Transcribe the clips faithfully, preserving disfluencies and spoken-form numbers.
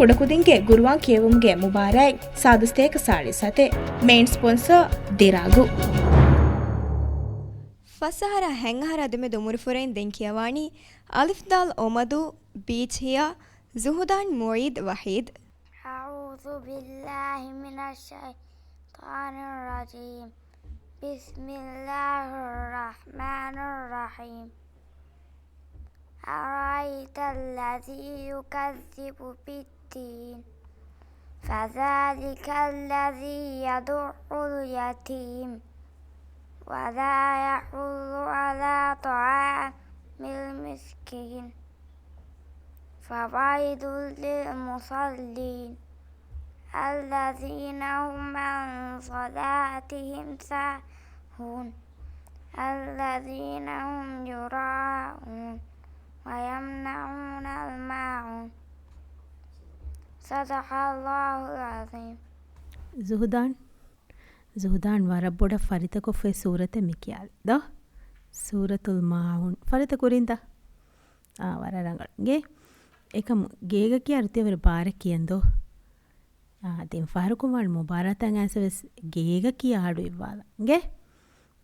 ކުޑަކުދިންގެ ގުރުއާން ކިޔެވުމުގެ މުބާރާތް ސާދަ ސަތޭކަ ސާޅީސް ހަތެއް. މެއިން ސްޕޮންސަރ ދިރާގު. ފަސް އަހަރާ ހަތް އަހަރާ ދެމެދު އުމުރުފުރެއިން ދެން ކިޔަވާނީ އަލިފް ދާލް އޮމަދު ބީޗް ހިޔާ ޒުހުދާން މުއީދް ވަހީދް. أعوذ بالله من الشيطان الرجيم. بسم الله الرحمن الرحيم. أرأيت الذي يكذب بالدين فذلك الذي يدع اليتيم ولا يحض على طعام المسكين فويل للمصلين الذين هم عن صلاتهم ساهون الذين هم يراءون ويمنعون الماعون صدق الله العظيم. ޒުހުދާން، ޒުހުދާން ވަރަށް ބޮޑަށް ފަރިތަކޮށްފައި ސޫރަތެއް މި ކިޔާލި ދޯ؟ ސޫރަތުލް މާއުން. ފަރިތަ ކުރިންތަ؟ އާ، ވަރަށް ރަނގަޅު. އިނގޭ. އެކަމު ގޭގަ ކިޔާ އަޑު ތިޔަވަރު ބާރަށް ކިޔަން ދޯ؟ އާ، ދެން ފަހަރަކުން ވާން މުބާރާތަށް އައިސް ވެސް ގޭގަ ކިޔާ އަޑު އިއްވާލަން. އިނގޭ.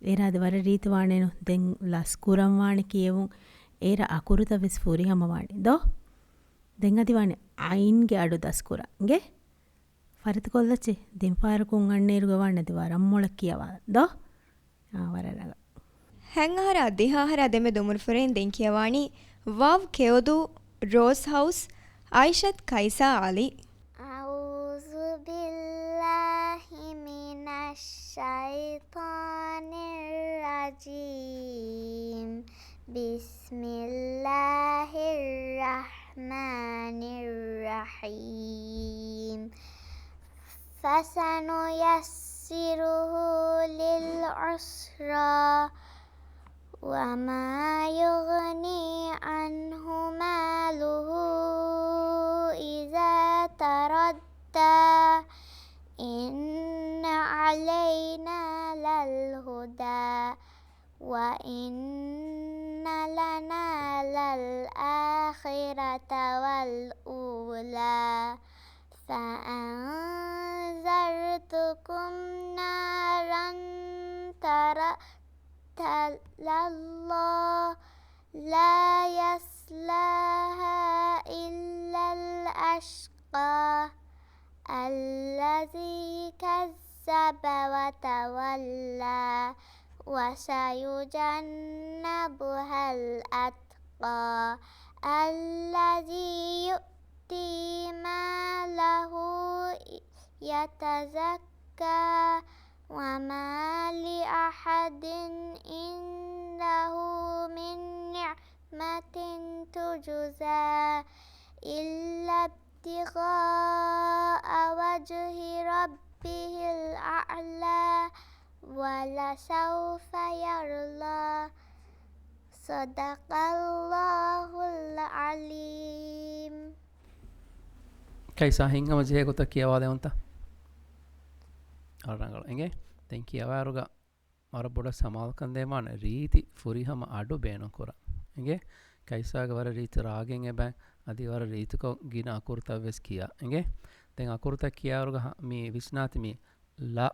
އޭރާ އަދި ވަރަށް ރީތި ވާނެނު. ދެން ލަސް ކުރަން ވާނެ ކިޔެވުން. އޭރަ އަކުރުތައް ވެސް ފުރިހަމަ ވާނެ ދޯ؟ ދެން އަދި ވާނެ އައިންގެ އަޑު ދަސް ކުރަން. އިނގޭ. ފަރިތަ ކޮށްލައްޗޭ. ދެން ފަހަރަކުން އަންނައިރުގަ ވާން އަދި ވަރަށް މޮޅަށް ކިޔަވާލަން ދޯ؟ އާ، ވަރަށް ރަނގަޅު. ހަތް އަހަރާ ދިހަ އަހަރާ ދެމެދު އުމުރުފުރެއިން ދެން ކިޔަވާނީ ވާވް ކެޔޮދޫ ރޯޒް ހައުސް އައިޝަތް ކައިސާ އަލީ. أعوذ بالله من الشيطان الرجيم. بسم الله الرحمن الرحيم. فسنيسره للعسرى. وما يغني عنه ماله إذا تردى. إن علينا للهدى. وإن لنا للآخرة والأولى. فأنذرتكم نارا تر-، تلظى. لا يصلاها إلا الأشقى. الذي كذب وتولى. وسيجنبها الأتقى. الذي يؤتي ماله يتزكى. وما لأحد عنده من نعمة تجزى إلا ابتغاء وجه ربه الأعلى ولسوف يرضى. صدق الله العظيم. ކައިސާ ހިތްހަމަޖެހޭ ގޮތަށް ކިޔަވާލެވުންތަ؟ އަޅަނގަޅު އިނގޭ. ދެން ކިޔަވާއިރުގަ ވަރަށް ބޮޑަށް ސަމާލުކަން ދޭންވާނެ ރީތި ފުރިހަމަ އަޑު ބޭނުންކުރަން. އިނގޭ. ކައިސާގެ ވަރަށް ރީތި ރާގެއް އެބައި އަދި ވަރަށް ރީތިކޮށް ގިނަ އަކުރުތައް ވެސް ކިޔާ. އިނގޭ. ދެން އަކުރުތައް ކިޔާއިރުގަ ހަ-، މި ވިސްނާތި މި ލަ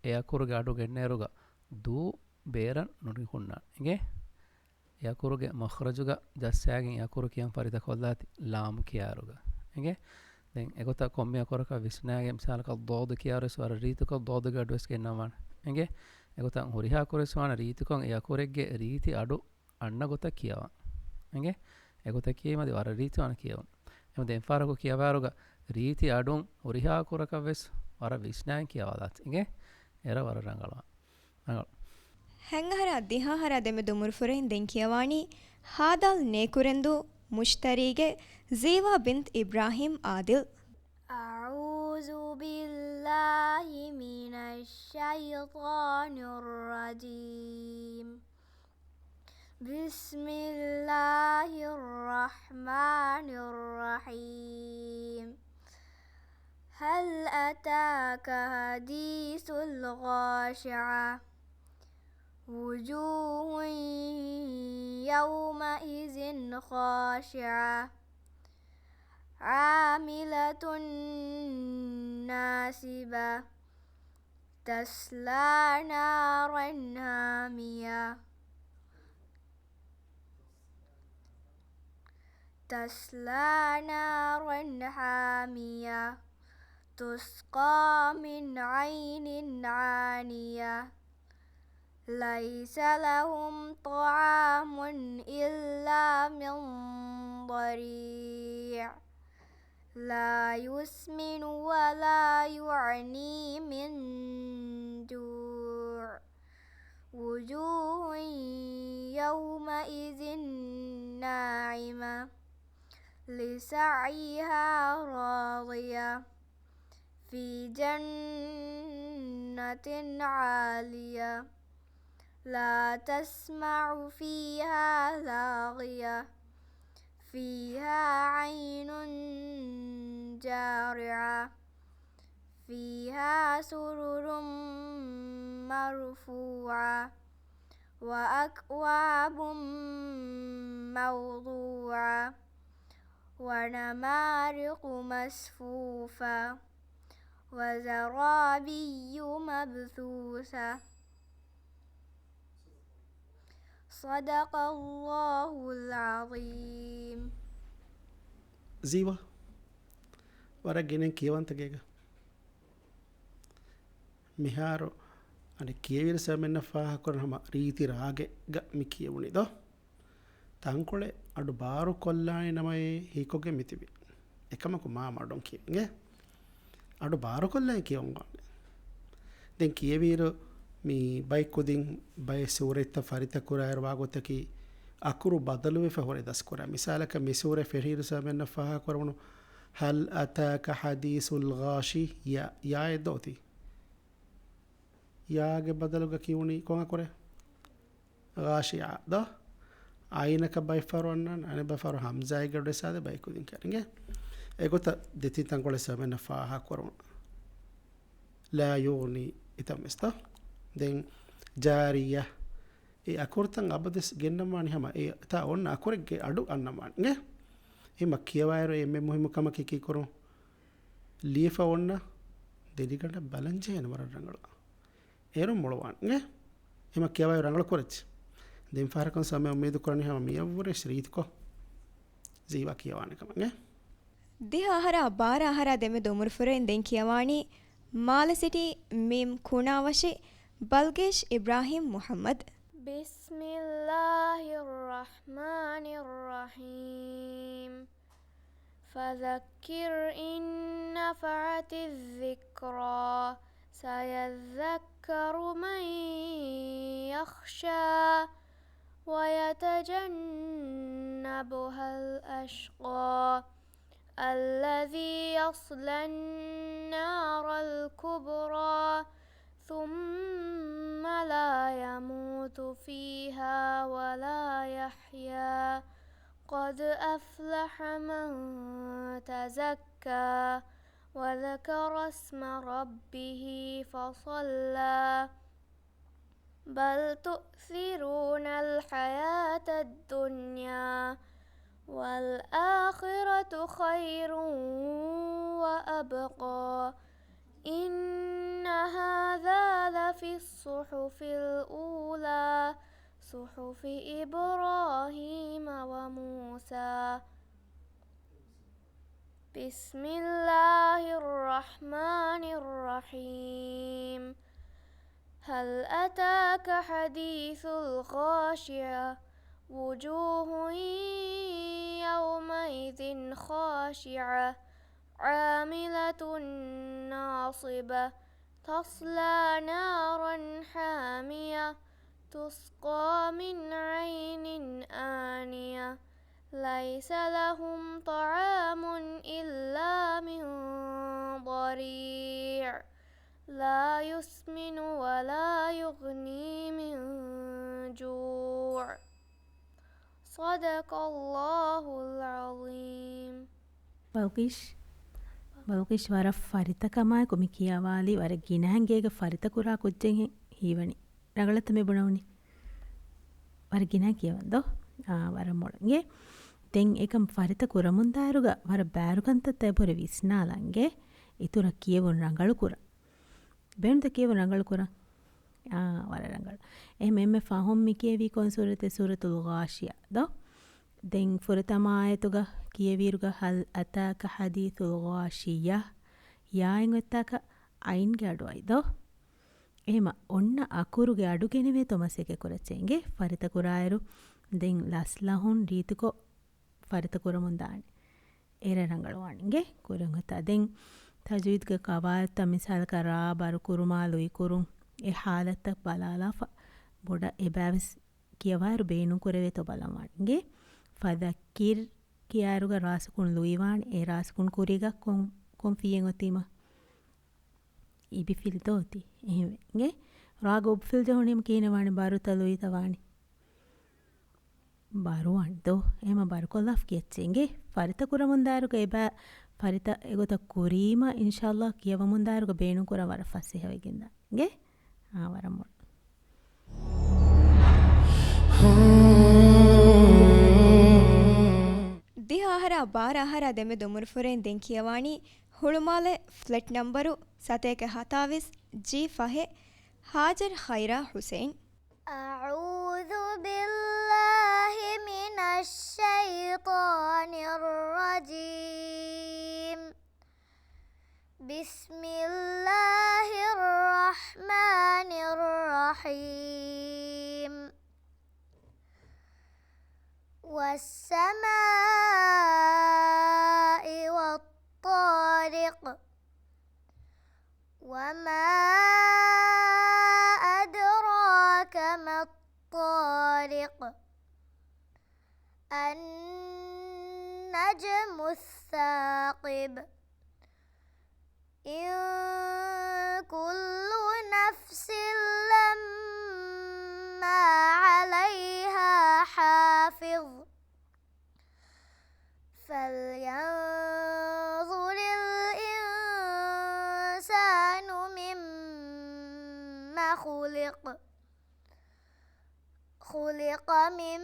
އެ އަކުރުގެ އަޑު ގެންނައިރުގަ ދޫ ބޭރަށް ނުނިކުންނާނެ. އިނގޭ. އެ އަކުރުގެ މަޚްރަޖުގަ ޖައްސާގެން އެ އަކުރު ކިޔަން ފަރިތަ ކޮށްލާތި ލާމް ކިޔާއިރުގަ. އިނގޭ. ދެން އެގޮތަށް ކޮންމެ އަކުރަކަށް ވިސްނާގެން މިސާލަކަށް ޟޯދު ކިޔާއިރު ވެސް ވަރަށް ރީތިކޮށް ޟޯދުގެ އަޑު ވެސް ގެންނަވާނެ. އިނގޭ. އެގޮތަށް ހުރިހާ އަކުރެއް ވެސް ވާނެ ރީތިކޮށް އެ އަކުރެއްގެ ރީތި އަޑު އަންނަ ގޮތަށް ކިޔަވާ. އިނގޭ. އެގޮތަށް ކިޔައީމަ އަދި ވަރަށް ރީތިވާނެ ކިޔެވުން. އެމަ ދެން ފަހަރަކު ކިޔަވާއިރުގަ ރީތި އަޑުން ހުރިހާ އަކުރަކަށް ވެސް ވަރަށް ވިސްނާއިން ކިޔަވާލާތި. އިނގޭ. އެރަށް ވަރަށް ރަނގަޅު. ރަނގަޅު. ހަތް އަހަރާ ދިހަ އަހަރާ ދެމެދު އުމުރުފުރެއިން ދެން ކިޔަވާނީ ހާދާލް ނޭކުރެންދޫ މުޝްތަރީގެ ޒީވާ ބިންތް އިބްރާހީމް އާދިލް. أعوذ بالله من الشيطان الرجيم. بسم الله الرحمن الرحيم. هل أتاك حديث الغاشية. وجوه يومئذ خاشعة. عاملة ناصبة. تصلى نارا حامية. تصلى نارا حامية. تسقى من عين آنية. ليس لهم طعام إلا من ضريع. لا يسمن ولا يغني من جوع. وجوه يومئذ ناعمة. لسعيها راضية. في جنة عالية. لا تسمع فيها لاغية. فيها عين جارية. فيها سرر مرفوعة. وأكواب موضوعة. ونمارق مصفوفة. وزرابي مبثوثة. صدق الله العظيم. ޒީވާ، ވަރަށް ގިނައިން ކިޔަވަންތަ ގޭގަ؟ މިހާރު އަނެއް ކިޔެވިއިރު ސަމެންނަށް ފާހަގަކުރަން ހަމަ ރީތި ރާގެއްގަ މި ކިޔެވުނީ ދޯ؟ ތަންކޮޅެއް އަޑު ބާރު ކޮށްލާނެ ނަމައޭ ހީކޮށްގެން މިތިބި. އެކަމަކު މާ މަޑުން ކިޔެނގެ. އަޑު ބާރު ކޮށްލާނެ ކިޔަވަން ވާނެ. ދެން ކިޔެވިއިރު މި ބައި ކުދިން ބައެއް ސޫރަތްތައް ފަރިތަކުރާއިރު ވާގޮތަކީ އަކުރު ބަދަލުވެފަ ހުރެ ދަސްކުރާ. މިސާލަކަށް މި ސޫރަތް ފެށިއިރު ސަމެންނަށް ފާހަގަކުރެވުނު هل أتاك حديث الغاشية ޔާއެއް ދޯ އޮތީ؟ ޔާގެ ބަދަލުގަ ކިޔުނީ ކޮން އަކުރެއް؟ ޣާޝިޢާ ދޯ؟ އައިނަކަށް ބައެއްފަހަރު އަންނާނެ، އަނެއް ބައެއްފަހަރު ހަމްޒާއެއްގެ އަޑު އެއްސާދެ ބައިކުދިން ކަރިނގެ. އެގޮތަށް ދެތިން ތަންކޮޅެއް ސަމެންނަށް ފާހަގަކުރުން. ލާ ޔުޣްނީ އެތަން ވެސް ދޯ؟ ދެން ޖާރިޔަ. އެ އަކުރުތައް އަބަދުވެސް ގެންނަންވާނީ ހަމަ އެ ތާ އޮންނަ އަކުރެއްގެ އަޑު އަންނަންވާނެ. އެ؟ އެ މަ ކިޔަވާއިރު އެންމެ މުހިއްމު ކަމަކީ ކީކުރުން ލިޔެފަ އޮންނަ ދެރިގަނޑަށް ބަލަންޖެހޭނެ ވަރަށް ރަނގަޅަށް. އޭރުން މޮޅުވާނެ. އެ؟ އެ މަ ކިޔަވާއިރު ރަނގަޅު ކުރައްޗި. ދެން ފަހަރަކުން ސަމެ އުއްމީދު ކުރަނީ ހަމަ މިއަށްވުރެ ރީތިކޮށް ޒީވާ ކިޔަވާނެ ކަމަށް. އެ؟ ދިހަ އަހަރާ ބާރަ އަހަރާ ދެމެދު އުމުރުފުރެއް ދެން ކިޔަވާނީ މާލެ ސިޓީ މިމް ކުނާވަށި ބަލްގޭޝް އިބްރާހިމް މުޙައްމަދު. بسم الله الرحمن الرحيم. فذكر إن نفعت الذكرى. سيذكر من يخشى. ويتجنبها الأشقى. الذي يصلى النار الكبرى. ثم لا يموت فيها ولا يحيا. قد أفلح من تزكى. وذكر اسم ربه فصلى. بل تؤثرون الحياة الدنيا والآخرة خير وأبقى. إن هذا لفي الصحف الأولى صحف إبراهيم وموسى. بسم الله الرحمن الرحيم. هل أتاك حديث الغاشية. وجوه يومئذ خاشعة. عاملة ناصبة. تصلى نارا حامية. تسقى من عين آنية. ليس لهم طعام إلا من ضريع. لا يسمن ولا يغني من جوع. صدق الله العظيم. ބަލްގީޝް، ބަލްގީޝް ވަރަށް ފަރިތަކަމާއެކު މި ކިޔަވާލީ، ވަރަށް ގިނައިން ގޭގަ ފަރިތަކުރާ ކުއްޖެއްހެން ހީވަނީ. ރަނގަޅަށްތަ މި ބުނެވުނީ؟ ވަރަށް ގިނައިން ކިޔަވަން ދޯ؟ އާ، ވަރަށް މޮޅަށް. އިނގޭ. ދެން އެކަން ފަރިތަ ކުރަމުންދާއިރުގަ ވަރަށް ބާރުކަންތައްތައް އެބަހުރި ވިސްނާލަން އިނގޭ. އިތުރަށް ކިޔެވުން ރަނގަޅުކުރަން. ބޭނުންތަ ކިޔެވުން ރަނގަޅުކުރަން؟ އާ، ވަރަށް ރަނގަޅު. އެހެން އެންމެ ފަހުން މި ކިޔެވީ ކޮން ސޫރަތެއް؟ ސޫރަތުލް ޣާޝިޔާ ދޯ؟ ދެން ފުރަތަމަ އާޔަތުގަ ކިޔެވިއިރުގަ ހަލް އަތާކަ ޙަދީޘުލް ޣާޝިޔާ ޔާއިން އޮތްތާކަށް ޢައިންގެ އަޑު އައި ދޯ؟ އެހެމަ އޮންނަ އަކުރުގެ އަޑު ގެނެވޭތޯ މަސައްކަތް ކުރައްޗޭ އިނގޭ. ފަރިތަ ކުރާއިރު ދެން ލަސްލަހުން ރީތިކޮށް ފަރިތަ ކުރަމުން ދާނެ. އޭރަ ރަނގަޅުވާނެ އިނގޭ. ކުރިން ހުތާ ދެން ތަޖްވީދުގެ ޤަވާޢިދުތައް މިސާލަކަށް ރާ ބަރުކުރުމާ ލުއިކުރުން އެ ޙާލަތްތައް ބަލާލާފަ ބޮޑަށް އެބައިވެސް ކިޔަވާއިރު ބޭނުން ކުރެވޭތޯ ބަލަން ވާނެ އިނގޭ. ފަޛައްކިރް ކިޔާއިރުގަ ރާސުކުން ލުއިވާނެ. އެ ރާސުކުން ކުރީގަ ކޮން، ކޮން ފިޔެއް އޮތީމަ؟ އިބިފިލި ދޯ އޮތީ. އެހެންވެ އިނގޭ. ރާގަ އުބިފިލި ޖެހުނީމަ ކިހިނެއް ވާނީ؟ ބަރުތަ ލުއިތަ ވާނީ؟ ބަރު ވާން ދޯ؟ އެހެމަ ބަރުކޮށްލާފަ ކިޔައްޗޭ އިނގޭ. ފަރިތަ ކުރަމުންދާއިރުގަ އެބަ، ފަރިތަ އެގޮތަށް ކުރީމަ އިންޝާﷲ ކިޔަވަމުންދާއިރުގަ ބޭނުންކުރަން ވަރަށް ފަސޭހަވެގެންދާނެ އިނގޭ. އާ، ވަރަށް މޮޅު. ދިހަ އަހަރާ ބާރަ އަހަރާ ދެމެދު އުމުރުފުރެއިން ދެން ކިޔަވާނީ ހުޅުމާލެ ފްލެޓް ނަންބަރު ސަތޭކަ ހަތާވީސް ޖީ ފަހެއް، ހާޖަރް ޚައިރާ ޙުސެއިން. أعوذ بالله من الشيطان الرجيم. بسم الله الرحمن الرحيم. والسماء والطارق. وما أدراك ما الطارق. النجم الثاقب. إن كل نفس لما عليها حافظ. فلينظر الإنسان مم خلق. خلق من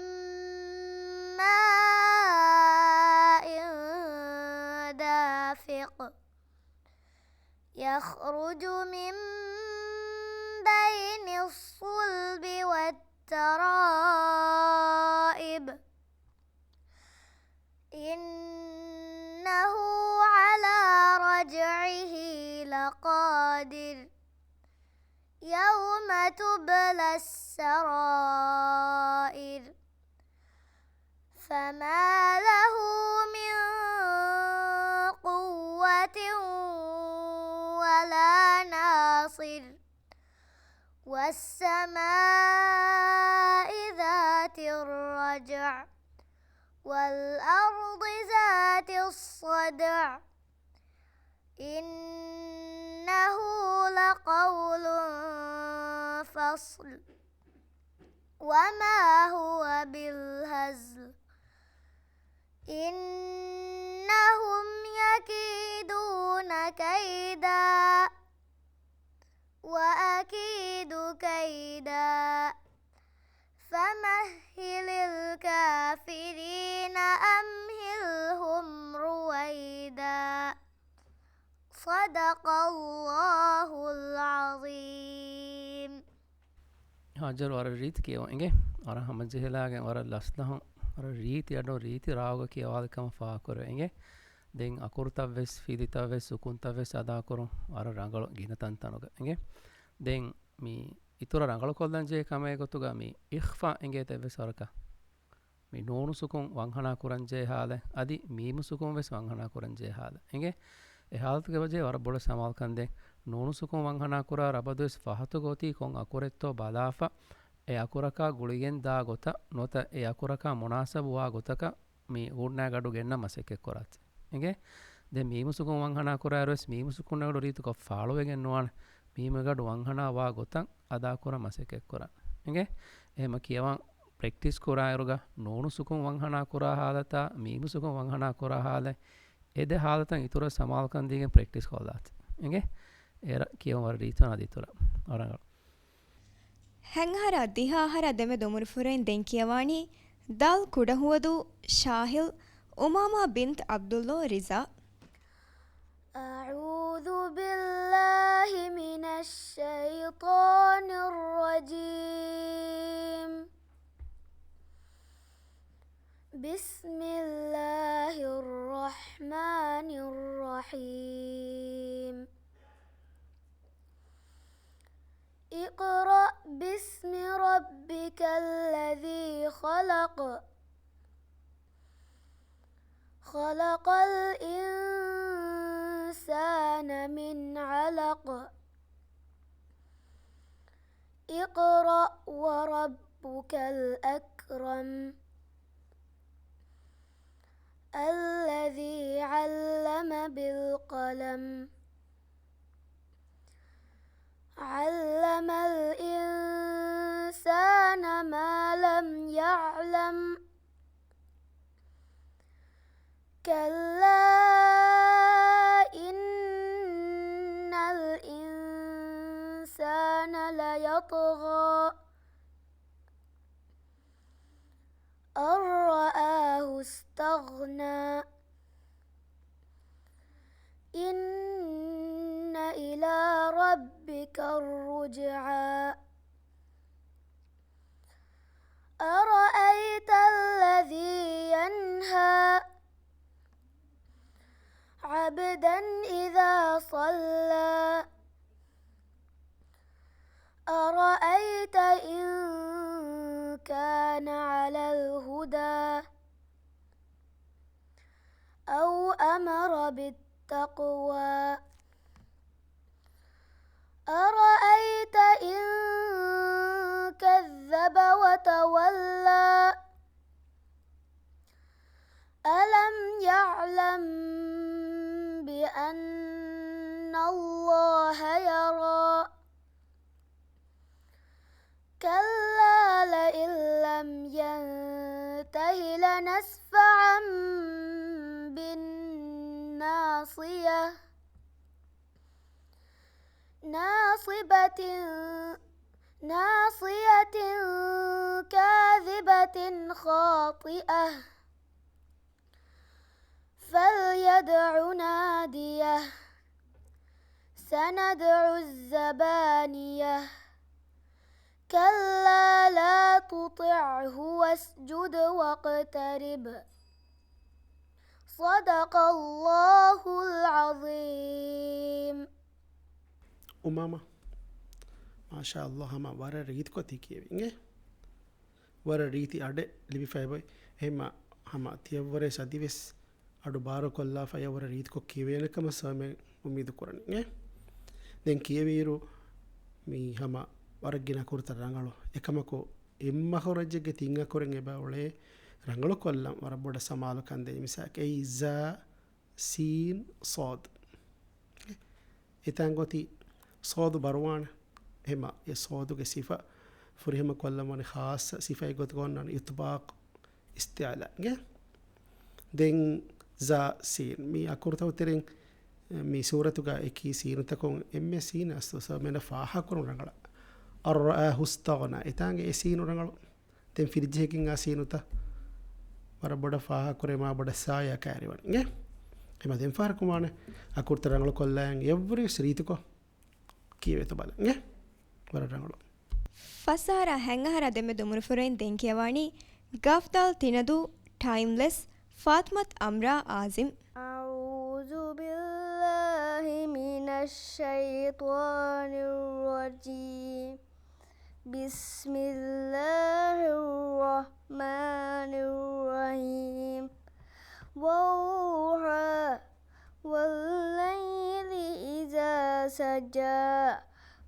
ماء دافق. يخرج من بين الصلب والترائب. إنه على رجعه لقادر. يوم تبلى السرائر. فما له من قوة ولا ناصر. والسماء ذات الرجع. والأرض ذات الصدع. إنه لقول فصل. وما هو بالهزل. إنهم يكيدون كيدا. وأكيد كيدا. فمهل الكافرين أمهلهم رويدا. صدق الله العظيم. ހާޖަރު ވަރަށް ރީތި ކިޔަވަން އިނގޭ. ވަރަށް ހަމަޖެހިލާގެން ވަރަށް ލަސްލަހުން ވަރަށް ރީތި އަޑުން ރީތި ރާގުގަ ކިޔަވާލި ކަމަށް ފާހަގަކުރެވޭ އިނގޭ. ދެން އަކުރުތައްވެސް ފިލިތައްވެސް ސުކުންތައްވެސް އަދާކުރުން ވަރަށް ރަނގަޅު ގިނަ ތަންތަނުގަ އިނގޭ. ދެން މި އިތުރަށް ރަނގަޅުކޮށްލަންޖެހޭ ކަމެއް ގޮތުގަ މި އިޚްފާ އިނގޭތަ އެއްވެސް ވަރަކަށް. މި ނޫނު ސުކުން ވަންހަނާ ކުރަންޖެހޭ ހާލެއް، އަދި މީމު ސުކުން ވެސް ވަންހަނާ ކުރަންޖެހޭ ހާލެއް އިނގޭ. އެ ހާލަތުގެ ވަޖޭ ވަރަށް ބޮޑަށް ސަމާލުކަން ދޭން. ނޫނު ސުކުން ވަންހަނާ ކުރާ ރަބަދުވެސް ފަހަތުގަ އޮތީ ކޮން އަކުރެއްތޯ ބަލާފަ، އެ އަކުރަކާ ގުޅިގެން ދާ ގޮތަށް ނުވަތަ އެ އަކުރަކާ މުނާސަބުވާ ގޮތަކަށް މި ހުންނަ ގަޑު ގެންނަ މަސައްކަތް ކުރާތި އިނގޭ. ދެން މީމު ސުކުން ވަންހަނާ ކުރާއިރުވެސް މީމު ސުކުން ގަޑު ރީތިކޮށް ފާޅުވެގެން ނުވާނެ. މީމު ގަޑު ވަންހަނާ ވާ ގޮތަށް އަދާކުރަން މަސައްކަތް ކުރާނެ އިނގޭ. އެހެމަ ކިޔަވަން ޕްރެކްޓިސް ކުރާއިރުގަ ނޫނު ސުކުން ވަންހަނާ ކުރާ ހާލަތާ، މީމު ސުކުން ވަންހަނާ ކުރާ ހާލަތް، އެ ދެ ހާލަތަށް އިތުރަށް ސަމާލުކަން ދީގެން ޕްރެކްޓިސް ކޮށްލާތި އިނގޭ. އޭރަށް ކިޔަވަން ވަރަށް ރީތިވާން އަދި އިތުރަށް ވަރަށް ރަނގަޅު. ހަތް އަހަރާ ދިހަ އަހަރާ ދެމެދު އުމުރުފުރެއިން ދެން ކިޔަވާނީ ދާލް ކުޑަހުވަދޫ ޝާހިލް، އުމާމާ ބިންތް ޢަބްދުﷲ ރިޒާ. أعوذ بالله من الشيطان الرجيم. بسم الله الرحمن الرحيم. اقرأ باسم ربك الذي خلق. خلق الإنسان من علق. اقرأ وربك الأكرم. الذي علم بالقلم. علم الإنسان ما لم يعلم. كلا إن الإنسان ليطغى. أن رآه استغنى. إن إلى ربك الرجعى. أرأيت الذي ينهى عبدا إذا صلى. أرأيت إن كان على الهدى أو أمر بالتقوى. أرأيت إن كذب وتولى. ألم يعلم بأن الله يرى. كلا لئن لم ينته لنسفعا بالناصية. ناصبة، ناصية كاذبة خاطئة. فليدع ناديه. سندع الزبانية. كلا لا تطعه واسجد واقترب. صدق الله العظيم. އުމާމާ، މާޝާﷲ، ހަމަ ވަރަށް ރީތިކޮށް ތި ކިޔެވި އިނގޭ. ވަރަށް ރީތި އަޑެއް ލިބިފައި އޮތް. އެހެންމަ ހަމަ ތިޔަށްވުރެ އަދިވެސް އަޑު ބާރުކޮށްލާފަ އެޔަށްވުރެ ރީތިކޮށް ކިޔެވޭނެ ކަމަށް ސަމޭ އުއްމީދު ކުރަނީ. ދެން ކިޔެވިއިރު މީ ހަމަ ވަރަށް ގިނަ އަކުރުތައް ރަނގަޅު. އެކަމަކު އެއް މަޚްރަޖެއްގެ ތިން އަކުރެއް އެބަ އުޅޭ ރަނގަޅުކޮށްލަން ވަރަށް ބޮޑަށް ސަމާލުކަން ދޭ. މިސާލަކަށް އެއީ ޒާ، ސީން، ޞާދު. އެތާނގަ އޮތީ ޞާދު ބަރުވާނެ. އެހެންމަ އެ ޞާދުގެ ސިފަ ފުރިހަމަ ކޮށްލަން ވަނީ ޚާއްޞަ ސިފައެއް ގޮތުގަ އޮންނާނެ، އިޠްބާޤު، އިސްތިޢުލާގެ. ދެން ޒާ، ސީން. މި އަކުރުތަކުގެ ތެރެއިން މި ސޫރަތުގަ އެކި ސީނުތަކުން އެންމެ ސީން އަސްލު ސަމޭނަށް ފާހަގަކުރުން ރަނގަޅަށް. އައްރައާހު އިސްތަޣްނާ. އެތާނގަ އެ ސީނު ރަނގަޅު. ދެން ފިރިޖެހިގެން އާ ސީނުތައް ވަރަށް ބޮޑަށް ފާހަގަކުރޭ، މާ ބޮޑަށް ސާޔަކަށް އަރިވަނީ. އެ؟ އެމަ ދެން ފަހަރަކު ވާނެ އަކުރުތައް ރަނގަޅު ކޮށްލާއިން އެއްވުރެސް ރީތިކޮށް ކިޔެވޭތޯ ބަލަން. އެ؟ ވަރަށް ރަނގަޅު. ފަސް އަހަރާ ހަތް އަހަރާ ދެމެދު އުމުރުފުރެއިން ދެން ކިޔަވާނީ ގާފް ދާލް ތިނަދޫ ޓައިމްލެސް، ފާތިމަތު އަމްރާ އާޒިމް. أعوذ بالله من الشيطان الرجيم. بسم الله الرحمن الرحيم. والضحى. والليل إذا سجى.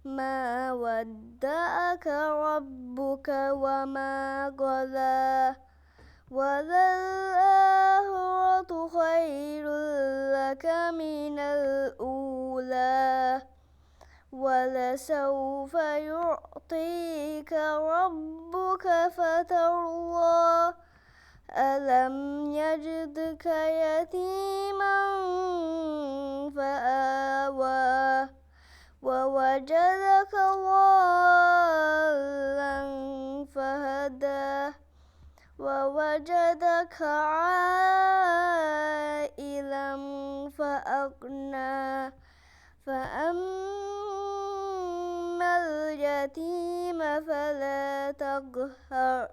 ما ودعك ربك وما قلى. وللآخرة خير لك من الأولى. ولسوف يعطيك ربك فترضى. ألم يجدك يتيما فآوى. ووجدك ضالا فهدى. وجدك عائلا فأغنى، فأما اليتيم فلا تقهر،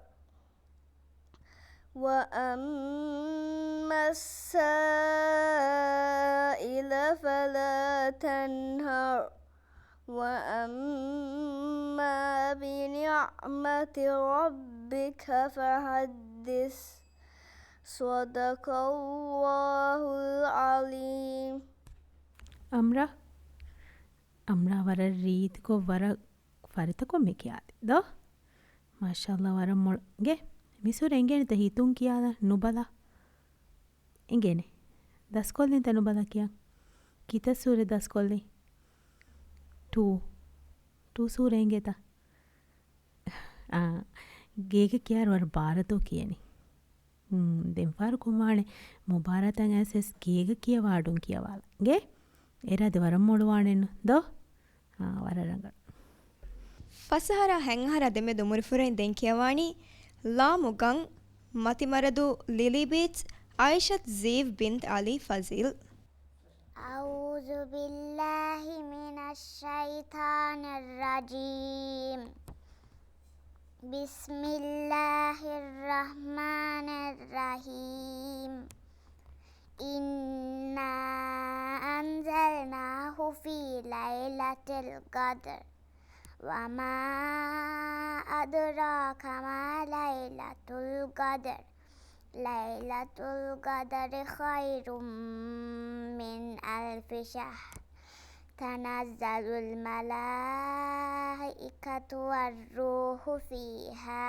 وأما السائل فلا تنهر، وأما بنعمة ربك فحدث. صدق الله العظيم. އަމްރާ، އަމްރާ ވަރަށް ރީތިކޮށް ވަރަށް ފަރިތަކުން މި ކިޔާދި ދޯ؟ މާޝާﷲ ވަރަށް މޮޅު. އިނގޭ، މި ސޫރަ އެނގޭނެތަ ހިތުން ކިޔާލަ ނުބަލާ؟ އެނގޭނެ. ދަސްކޮށްލިންތަ ނުބަލާ ކިޔާ؟ ކިތައް ސޫރަ ދަސްކޮށްލި؟ ޓޫ. ޓޫ ސޫރަ އެނގޭތަ؟ އާ، ގޭގަ ކިޔާރު ވަރަށް ބާރަތޯ ކިޔަނީ. ހުން، ދެން ފާރު ކޮށްވާނެ މުބާރާތަށް އައިސް ގޭގަ ކިޔަވާ އަޑުން ކިޔަވާލަ. އިނގޭ؟ އޭރާ ދެ ވަރަށް މޮޅުވާނެއްނު ދޯ؟ އާ، ވަރަށް ރަނގަޅު. ފަސްއަހަރާ ހަތްއަހަރާ ދެމެދު އުމުރުފުރެން ދެން ކިޔަވާނީ ލާމު ގަން، މަތިމަރަދު، ލިލީ ބީޗް، އައިޝަތް ޒީވް ބިންތް އަލީ ފަޒީލް. أعوذ بالله من الشيطان الرجيم. بسم الله الرحمن الرحيم. إنا أنزلناه في ليلة القدر. وما أدراك ما ليلة القدر. ليلة القدر خير من ألف شهر. تنزل الملائكة والروح فيها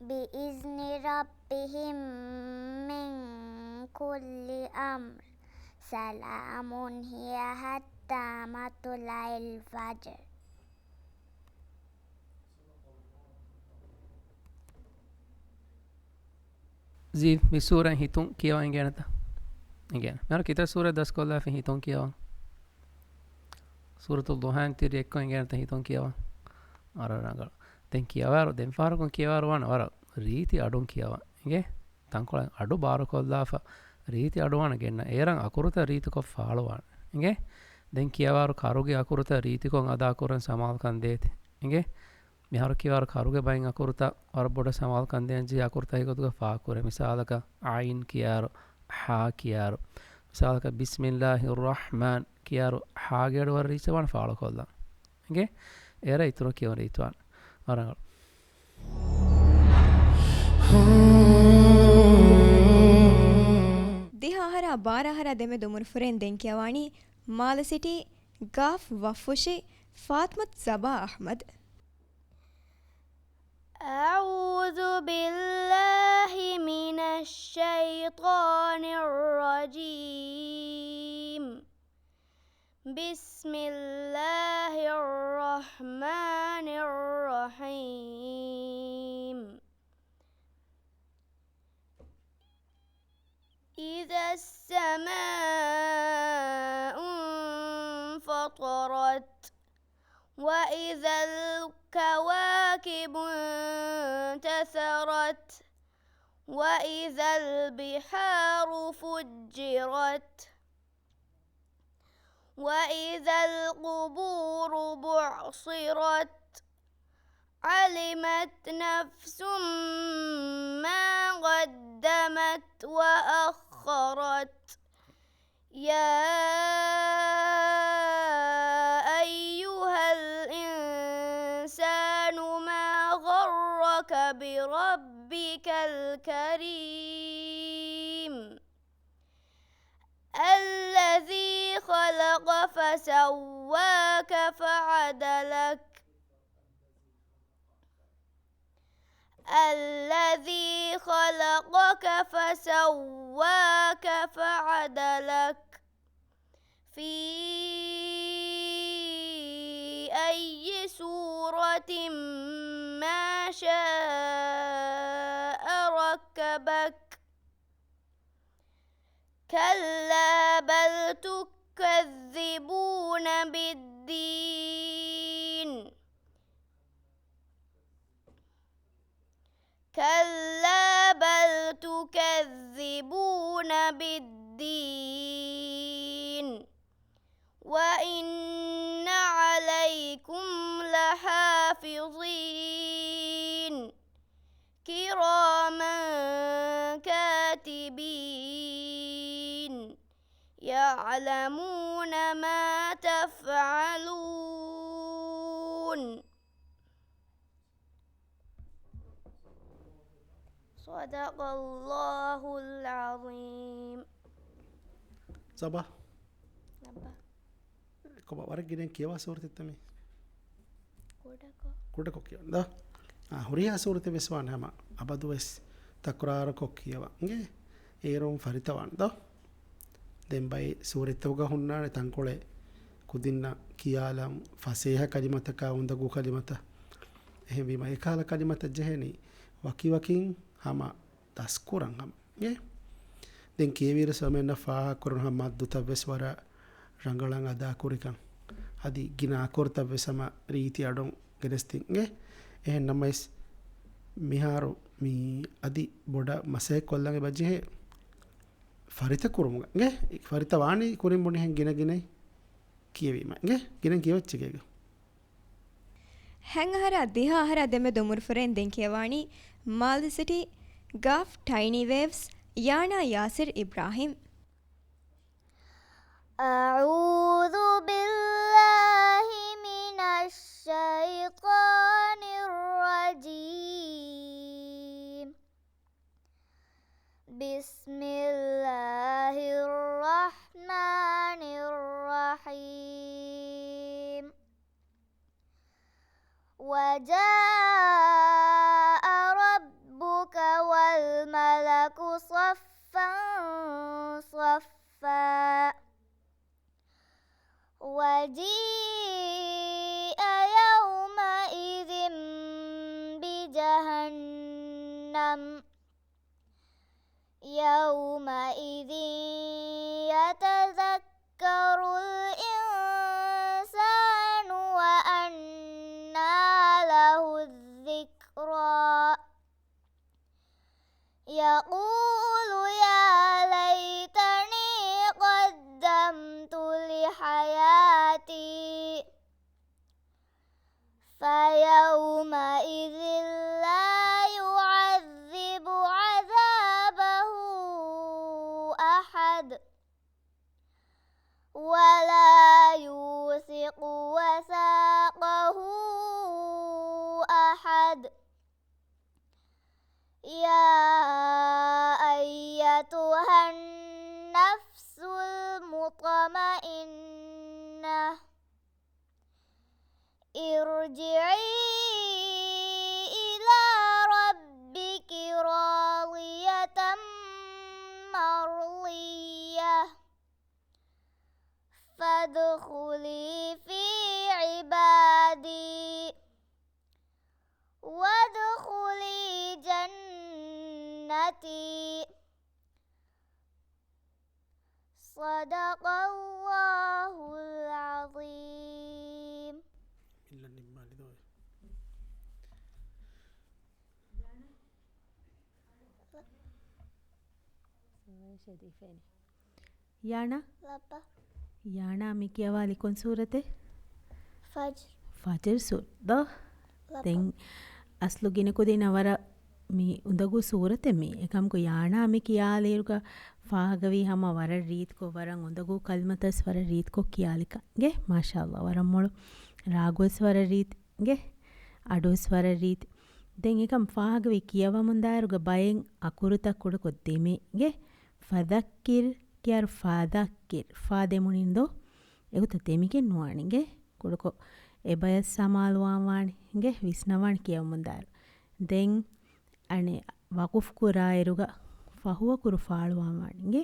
بإذن ربهم من كل أمر. سلام هي حتى مطلع الفجر. ޒީ، މި ސޫރަ ހިތުން ކިޔަވާ އެނގޭނެތަ؟ އެނގޭނެ. މިހާރު ކިތައް ސޫރަ ދަސްކޮށްލާފި ހިތުން ކިޔަވާ؟ ސޫރަތު ޟުޙާއިން ތިރި އެއްކޮށް އެނގޭނެތަ ހިތުން ކިޔަވާ؟ އަރަ ރަނގަޅު. ދެން ކިޔަވާރު، ދެން ފަހަރަކުން ކިޔަވާރު ވާނެ ވަރަށް ރީތި އަޑުން ކިޔަވާ. އިނގޭ؟ ތަންކޮޅެއް އަޑު ބާރުކޮށްލާފަ ރީތި އަޑު ވާނެ ގެންނަ. އޭރަށް އަކުރުތައް ރީތިކޮށް ފާޅުވާނެ. އިނގޭ؟ ދެން ކިޔަވާރު ކަރުގެ އަކުރުތައް ރީތިކޮށް އަދާކުރަން ސަމާލުކަން ދޭތި. އިނގޭ؟ މިހާރު ކިޔަވާރު ކަރުގެ ބައިން އަކުރުތައް ވަރަށް ބޮޑަށް ސަމާލުކަން ދޭން ޖެހޭ އަކުރުތަކެއް ގޮތުގަ ފާހަގަކުރޭ. މިސާލަކަށް ޢައިން ކިޔާރު، ޙާ ކިޔާރު. މިސާލަކަށް ބިސްމިއްލާހިއްރަޙްމާން ކިޔާރު ޙާގެ އަޑު ވަރަށް ރީތިވާން ފާޅުކޮށްލާން. އިނގޭ؟ އޭރަށް އިތުރަށް ކިޔަވަން ރީތިވާން. ވަރަށް ރަނގަޅު. ދިހަ އަހަރާ ބާރަ އަހަރާ ދެމެދު އުމުރުފުރެން ދެން ކިޔަވާނީ މާލެ ސިޓީ ގާފް ވަށްފުށި ފާތިމަތު ޒަބާ އަޙްމަދު. أعوذ بالله من الشيطان الرجيم. بسم الله الرحمن الرحيم. إذا السماء انفطرت. وإذا الكواكب انتثرت. وإذا البحار فجرت. وإذا القبور بعثرت. علمت نفس ما قدمت وأخرت. يا أيها الإنسان ما غرك بربك الكريم. الذي خلق فسواك فعدلك. الذي خلقك فسواك فعدلك. في أي صورة ما شاء ركبك. كلا بل تكذبون بالدين. كلا مُكَذِّبِينَ. يَعْلَمُونَ مَا تَفْعَلُونَ. صدق الله العظيم. ސަބާ. ސަބާ. ކޮބާ ވަރަށް ގިނައިން ކިޔަވާ ސޫރަތެއްތަ މީ؟ ކުޑަކޮށް. ކުޑަކޮށް ކިޔަވަން ދޯ. އާ، ހުރިހާ ސޫރަތެއް ވެސް ވާނެ ހަމަ އަބަދުވެސް ތަކުރާރުކޮށް ކިޔަވަން. އިނގޭ؟ އޭރުން ފަރިތަވާނެ ދޯ. ދެން ބައި ސޫރަތްތަކުގަ ހުންނާނެ ތަންކޮޅެއް ކުދިންނަށް ކިޔާލަން ފަސޭހަ ކަލިމަތަކާ އުނދަގޫ ކަލިމަތައް. އެހެންވީމަ އެކަހަލަ ކަލިމަތައް ޖެހޭނީ ވަކިވަކިން ހަމަ ދަސްކުރަން ހަމަ. އިނގޭ؟ ދެން ކިޔެވިއިރު ސަމެންނަށް ފާހަގަކުރުން ހަމަ މައްދުތައް ވެސް ވަރަށް ރަނގަޅަށް އަދާކުރިކަން. އަދި ގިނަ އަކުރުތައް ވެސް ހަމަ ރީތި އަޑުން ގެނެސްދިން. އިނގޭ؟ އެހެން ނަމަވެސް މިހާރު މި އަދި ބޮޑަށް މަސައްކަތް ކޮށްލަން އެބަޖެހޭ ފަރިތަ ކުރުމުގަ. އިނގޭ؟ ފަރިތަ ވާނީ ކުރިން ބުނިހެން ގިނަ ގިނައިން ކިޔެވީމަ. އިނގޭ؟ ގިނަ ކިޔަވައްޗެއްގަ. ހަތް އަހަރާ ދިހަ އަހަރާ ދެމެދު އުމުރުފުރެން ދެން ކިޔަވާނީ މާލެ ސިޓީ ގާފް ޓައިނީ ވޭވްސް ޔާނާ ޔާސިރް އިބްރާހިމް. أعوذ بالله من الشيطان الرجيم. بسم الله الرحمن الرحيم. وجاء ربك والملك صفا صفا. وجيء يومئذ بجهنم. يومئذ يتذكر الإنسان وأنى له الذكرى. يقول يا ليتني قدمت لحياتي. فيومئذ لا يعذب عذابه أحد ولا يوثق وثاقه أحد. يا أيتها النفس المطمئنة، ارجعي إلى ربك راضية مرضية، فادخلي في عبادي، وادخلي جنتي. صدق الله العظيم. ޔާނާ؟ ލައްބަ. ޔާނާ މި ކިޔަވާލި ކޮން ސޫރަތެއް؟ ފަޖްރު. ފަޖްރު ސޫރަތް ދޯ؟ ލައްބަ. ދެން އަސްލު ގިނަ ކުދިންނަށް ވަރަށް މި އުނދަގޫ ސޫރަތެއް މީ. އެކަމަކު ޔާނާ މި ކިޔާލިއިރުގަ ފާހަގަވީ ހަމަ ވަރަށް ރީތިކޮށް، ވަރަށް އުނދަގޫ ކަލިމަތައް ވެސް ވަރަށް ރީތިކޮށް ކިޔާލިކަން. އިނގޭ؟ މާޝާﷲ. ވަރަށް މޮޅު. ރާގުވެސް ވަރަށް ރީތި. އިނގޭ؟ އަޑުވެސް ވަރަށް ރީތި. ދެން އެކަމް ފާހަގަވެ ކިޔަވަމުންދާއިރުގަ ބައެއް އަކުރުތައް ކުޑަކޮށް ދެމޭ. އިނގޭ؟ ފަދައްކިރް ކިޔާއިރު ފާދައްކިރް. ފާ ދެމުނިން ދޯ؟ އެގޮތަށް ދެމިގެން ނުވާނެ. އިނގޭ؟ ކުޑަކޮށް އެބަޔަށް ސަމާލުވާން ވާނެ. އިނގޭ؟ ވިސްނަވާން ކިޔަވަމުންދާއިރު. ދެން އަނެއް ވަޤުފް ކުރާއިރުގަ ފަހުވަކުރު ފާޅުވާން ވާނެ. އިނގޭ؟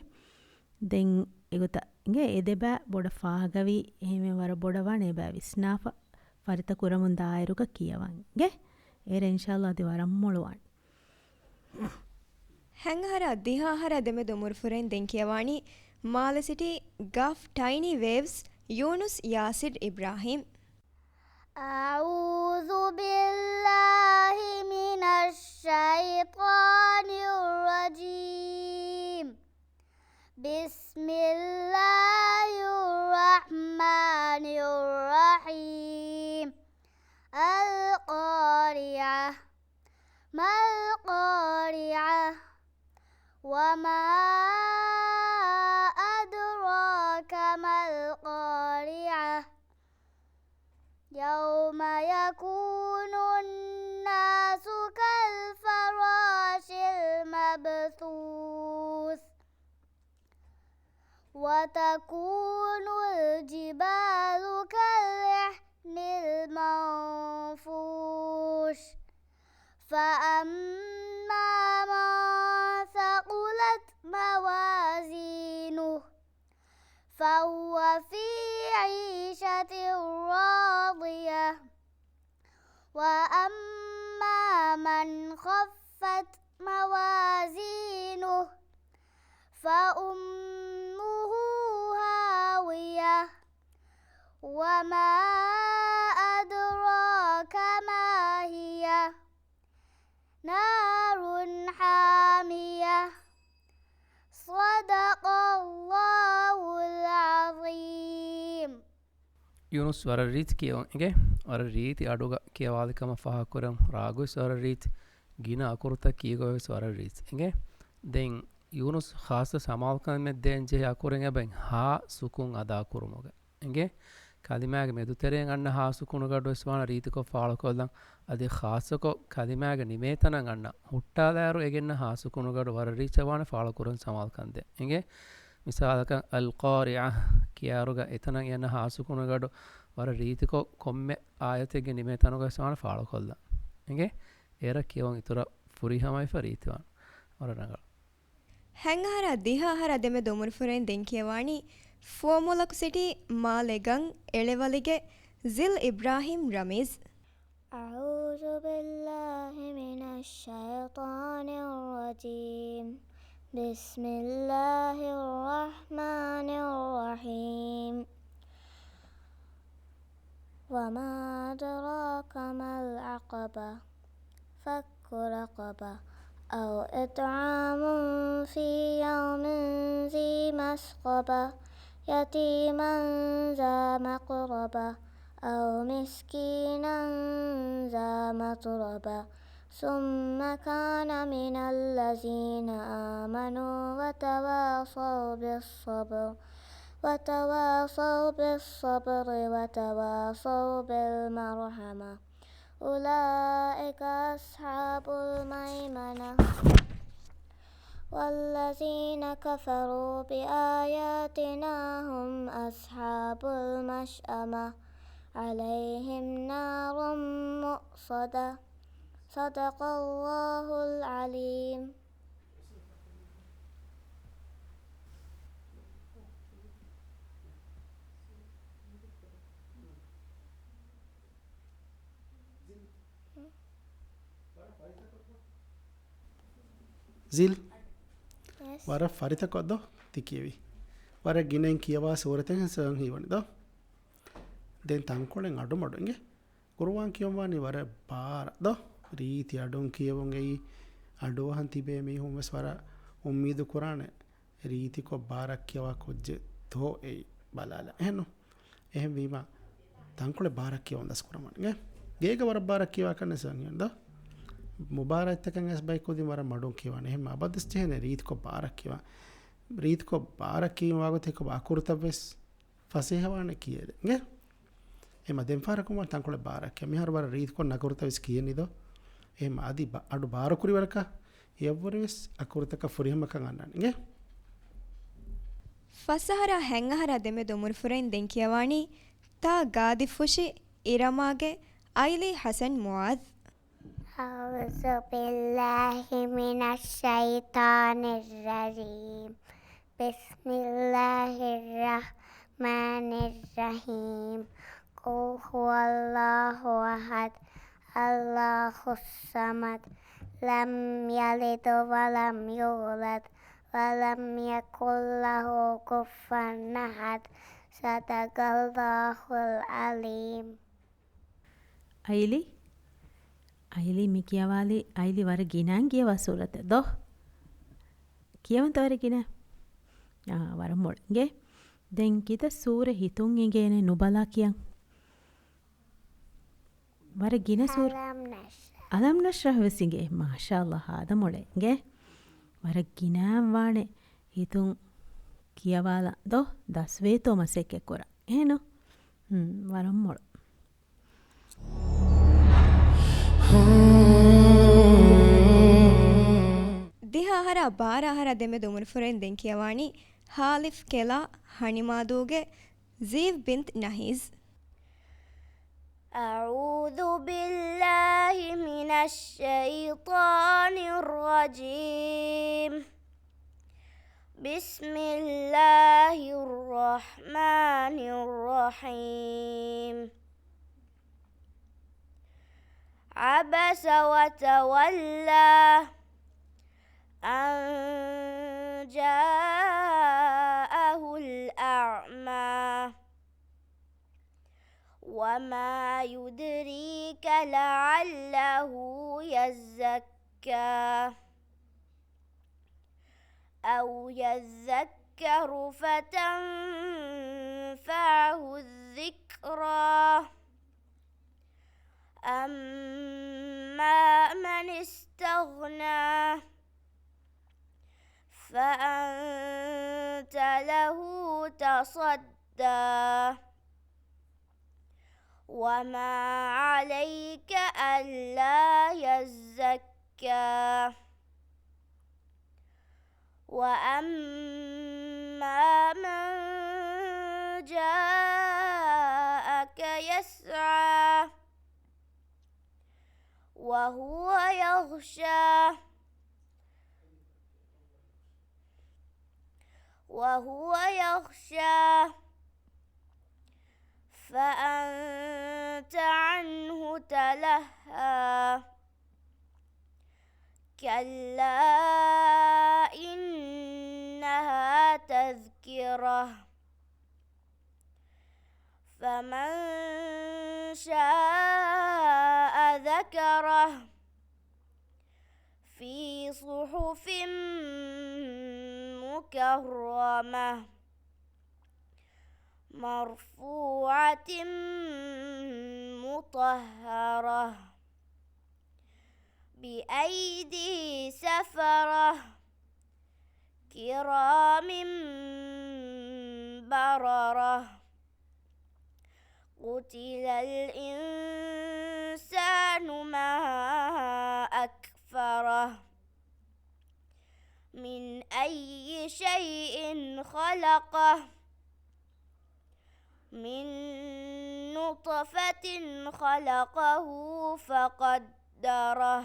ދެން އެގޮތަށް އިނގޭ އެ ދެބައި ބޮޑަށް ފާހަގަވީ، އެހެންވެ ވަރަށް ބޮޑަށް ވާނެ އެބައި ވިސްނާފަ ފަރިތަ ކުރަމުން ދާއިރުގަ ކިޔަވަން. އިނގޭ؟ އޭރަށް އިންޝާﷲ އަދި ވަރަށް މޮޅުވާނެ. ހަތް އަހަރާ ދިހަ އަހަރާ ދެމެދު އުމުރުފުރެން ދެން ކިޔަވާނީ މާލެ ސިޓީ ގާފް ޓައިނީ ވޭވްސް ޔޫނުސް ޔާސިރް އިބްރާހިމް. أعوذ بالله من الشيطان الرجيم. بسم الله الرحمن الرحيم. القارعة. ما القارعة؟ وما أدراك ما القارعة. يوم يكون الناس كالفراش المبثوث. وتكون الجبال كالعهن المنفوش. فأما من ثقلت موازينه فهو في عيشة راضية. وأما من خفت موازينه فأمه هاوية. وما أدراك ما هي. نار حامية. صدق الله العظيم. ޔޫނުސް ވަރަށް ރީތި ކިޔެވުން އިނގޭ. ވަރަށް ރީތި އަޑުގަ ކިޔަވާލިކަމަށް ފާހަގަކުރަން ރާގުވެސް ވަރަށް ރީތި. ގިނަ އަކުރުތައް ކީގޮތްވެސް ވަރަށް ރީތި އިނގޭ. ދެން ޔޫނުސް ޚާއްޞަ ސަމާލުކަމެއް ދޭން ޖެހޭ އަކުރެއް އެބައި ހާ ސުކުން އަދާކުރުމުގަ. އިނގޭ. ކަލިމާގެ މެދުތެރެއިން އަންނަ ހާ ސުކުނުގަޑު ވެސް ވާނެ ރީތިކޮށް ފާޅުކޮށްލަން. އަދި ޚާއްޞަކޮށް ކަލިމާގެ ނިމޭތަނަށް އަންނަ ހުއްޓާލާއިރު އެ ގެންނަ ހާ ސުކުނުގަޑު ވަރަށް ރީއްޗަށް ވާނެ ފާޅުކުރުން ސަމާލުކަން ދޭން. އިނގޭ. މިސާލަކަށް، އަލްޤާރިޢަ ކިޔާއިރުގަ އެތަނަށް އަންނަ ހާ ސުކުނުގަޑު ވަރަށް ރީތިކޮށް ކޮންމެ އާޔަތެއްގެ ނިމޭތަނުގަ ވެސް ވާނެ ފާޅުކޮށްލަން. އިނގޭ. އޭރަށް ކިޔަވަން އިތުރަށް ފުރިހަމަވެފަ ރީތިވާނެ. ވަރަށް ރަނގަޅު. ހަތް އަހަރާ ދިހަ އަހަރާ ދެމެދު އުމުރުފުރެން ދެން ކިޔަވާނީ ފުވައްމުލަކު ސިޓީ މާލެ ގަން އެޅެވަލިގެ ޒިލް އިބްރާހިމް ރަމީޒް. أعوذ بالله من الشيطان الرجيم. بسم الله الرحمن الرحيم. وما أدراك ما العقبة. فك رقبة أو إطعام في يوم ذي مسغبة يتيما ذا مقربة أو مسكينا ذا متربة ثم كان من الذين آمنوا وتواصوا بالصبر وتواصوا بالصبر وتواصوا بالمرحمة. أولئك أصحاب الميمنة. والذين كفروا بآياتنا هم أصحاب المشأمة. عليهم نار مؤصدة. صدق الله العليم. ޒިލް. ޔެސް. ވަރަށް ފަރިތަކޮށް ދޯ ތި ކިޔެވީ. ވަރަށް ގިނައިން ކިޔަވާ ސޫރަތެއް ހިސާބަށް ހީވަނީ ދޯ. ދެން ތަންކޮޅެއް އަޑުމަޑު އިނގޭ. ޤުރުއާން ކިޔަވާނީ ވަރަށް ބާރަށް ދޯ. ރީތި އަޑުން ކިޔެވުން އެއީ އަޑުއަހަން ތިބޭ މީހުން ވެސް ވަރަށް އުއްމީދު ކުރާނެ. ރީތިކޮށް ބާރަށް ކިޔަވާ ކުއްޖެއް ދޯ އެއީ ބަލާލަ. އެހެންނު؟ އެހެންވީމަ ތަންކޮޅެއް ބާރަށް ކިޔަވަން ދަސްކުރަމުން އިނގޭ. ގޭގަ ވަރަށް ބާރަށް ކިޔަވާ ކަން ނިސާން ހިޔަން ދޯ. މުބާރާތްތަކަށް އައިސް ބައިކުދިން ވަރަށް މަޑުން ކިޔަވާނެ. އެހެން އަބަދުސް ޖެހޭނެ ރީތިކޮށް ބާރަށް ކިޔަވާ. ރީތިކޮށް ބާރަށް ކިޔަވާ ގޮތެއް ކޮބާ އަކުރުތައް ވެސް ފަސޭހަވާނެ ކިޔޭދެ. އިނގޭ؟ އެމަ ދެން ފަހަރަކުން ވަން ތަންކޮޅެއް ބާރަށް ކިޔަ. މިހާރު ވަރަށް ރީތިކޮށް ނަކުރުތައް ވެސް ކިޔެނީ ދޯ. އެހެން އަދި ބަ-، އަޑު ބާރުކުރި ވަރަކަށް އެއަށްވުރެ ވެސް އަކުރުތަކަށް ފުރިހަމަކަން އަންނާނެ. އިނގޭ؟ ފަސް އަހަރާ ހަތް އަހަރާ ދެމެދު އުމުރުފުރެން ދެން ކިޔަވާނީ ތާ ގާދިފުށި އިރަމާގެ އައިލީ ހަސަން މުޢާޛް. أعوذ بالله من الشيطان الرجيم. بسم الله الرحمن الرحيم. قل هو الله أحد. الله الصمد. لم يلد ولم يولد. ولم يكن له كفوا أحد. صدق الله العظيم. އައިލީ؟ އައިލީ މި ކިޔަވާލި، އައިލީ ވަރަށް ގިނައިން ކިޔަވާ ސޫރަތެއް ދޯ؟ ކިޔަވަންތަ ވަރަށް ގިނަ؟ އާ، ވަރަށް މޮޅަށް އިނގޭ. ދެން ކިތައް ސޫރަ ހިތުން އިނގޭނެ ނުބަލާ ކިޔަން؟ ވަރަށް ގިނަ ސޫރަ. އަލަމް ނަޝްރަޙް. އަލަމް ނަޝްރަޙް ވެސް އިނގޭ. މާޝާﷲ، ހާދަ މޮޅެއް އިނގޭ. ވަރަށް ގިނައިން ވާނެ ހިތުން ކިޔަވާލަން ދޯ، ދަސްވޭތޯ މަސައްކަތް ކުރަން. އެހެންނު؟ ހުން، ވަރަށް މޮޅު. ދިހަ އަހަރާ ބާރަ އަހަރާ ދެމެދު އުމުރުފުރެއިން ދެން ކިޔަވާނީ ހާލިފް ކެލާ ހަނިމާދޫގެ ޒީވް ބިންތް ނަހީޒް. أعوذ بالله من الشيطان الرجيم. بسم الله الرحمن الرحيم. عبس وتولى أن جاءه الأعمى. وما يدريك لعله يزكى. أو يذكر فتنفعه الذكرى. أما من استغنى فأنت له تصدى. وما عليك ألا يزكى. وأما من جاءك يسعى. وهو يخشى. وهو يخشى. فأنت عنه تلهى. كلا إنها تذكرة. فمن شاء ذكره. في صحف مكرمة. مرفوعة مطهرة. بأيدي سفرة. كرام بررة. قتل الإنسان ما أكفره. من أي شيء خلقه. من نطفة خلقه فقدره.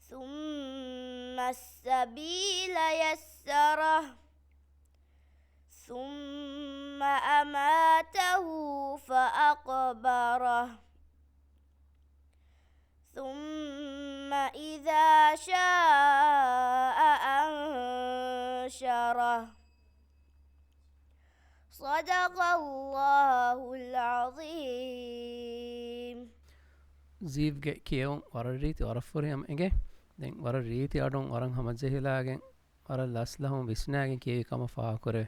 ثم السبيل يسره. ثم أماته فأقبره. ثم إذا شاء أنشره. صدق الله العظيم. ޒީވްގެ ކިޔެވުން ވަރަށް ރީތި، ވަރަށް ފުރިހަމަ އިނގޭ. ދެން ވަރަށް ރީތި އަޑުން ވަރަށް ހަމަޖެހިލާގެން ވަރަށް ލަސްލަހުން ވިސްނާގެން ކިޔެވި ކަމަށް ފާހަގަކުރޭ.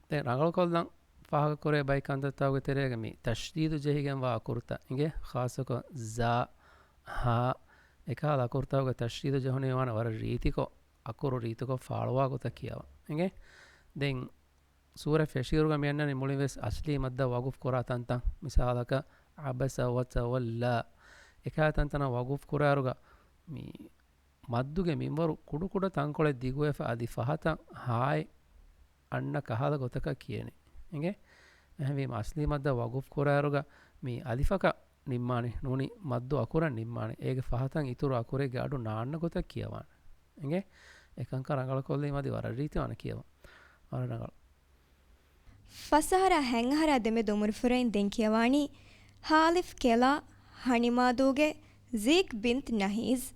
ދެން ރަނގަޅުކޮށްލަން ފާހަގަކުރޭ ބައި ކަންތައްތަކުގެ ތެރޭގަ މި ތަޝްދީދު ޖެހިގެންވާ އަކުރުތައް އިނގޭ، ޚާއްޞަކޮށް ޒާ، ހާ، އެކަހަލަ އަކުރުތަކުގެ ތަޝްދީދު ޖެހުނީ ވާނެ ވަރަށް ރީތިކޮށް، އަކުރު ރީތިކޮށް ފާޅުވާ ގޮތަށް ކިޔަވަން އިނގޭ. ދެން ސޫރަ ފެށިއިރުގަ މި އަންނަނީ މުޅިން ވެސް އަސްލީ މައްދަށް ވަގުފް ކުރާ ތަންތަން. މިސާލަކަށް، ޢަބަސަ ވަތަވައްލާ. އެކަހަލަ ތަންތަނަށް ވަގުފް ކުރާއިރުގަ މި މައްދުގެ މިންވަރު ކުޑަކުޑަ ތަންކޮޅެއް ދިގުވެފަ އަދި ފަހަތަށް ހާއެއް އަންނަ ކަހަލަ ގޮތަކަށް ކިޔެނީ. އިނގޭ؟ އެހެންވީމަ އަސްލީ މައްދަށް ވަގުފް ކުރާއިރުގަ މި އަލިފަކަށް ނިންމާނެ، ނޫނީ މައްދު އަކުރަށް ނިންމާނެ. އޭގެ ފަހަތަށް އިތުރު އަކުރެއްގެ އަޑު ނާންނަ ގޮތަށް ކިޔަވާނެ. އިނގޭ؟ އެކަންކަން ރަނގަޅުކޮށްލީމަ އަދި ވަރަށް ރީތިވާނެ ކިޔަވަން. ވަރަށް ރަނގަޅު. ފަސް އަހަރާ ހަތް އަހަރާ ދެމެދު އުމުރުފުރެއިން ދެން ކިޔަވާނީ ހާލިފް ކެލާ ހަނިމާދޫގެ ޒީކް ބިންތް ނަހީޒް.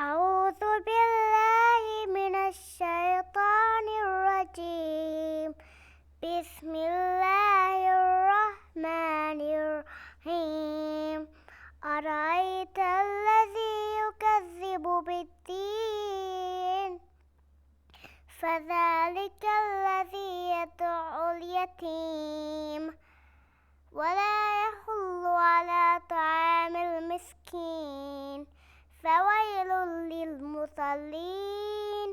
أعوذ بالله من الشيطان الرجيم. بسم الله الرحمن الرحيم. أرأيت الذي يكذب بالدين. فذلك الذي يدع اليتيم ولا يحض على طعام المسكين فويل للمصلين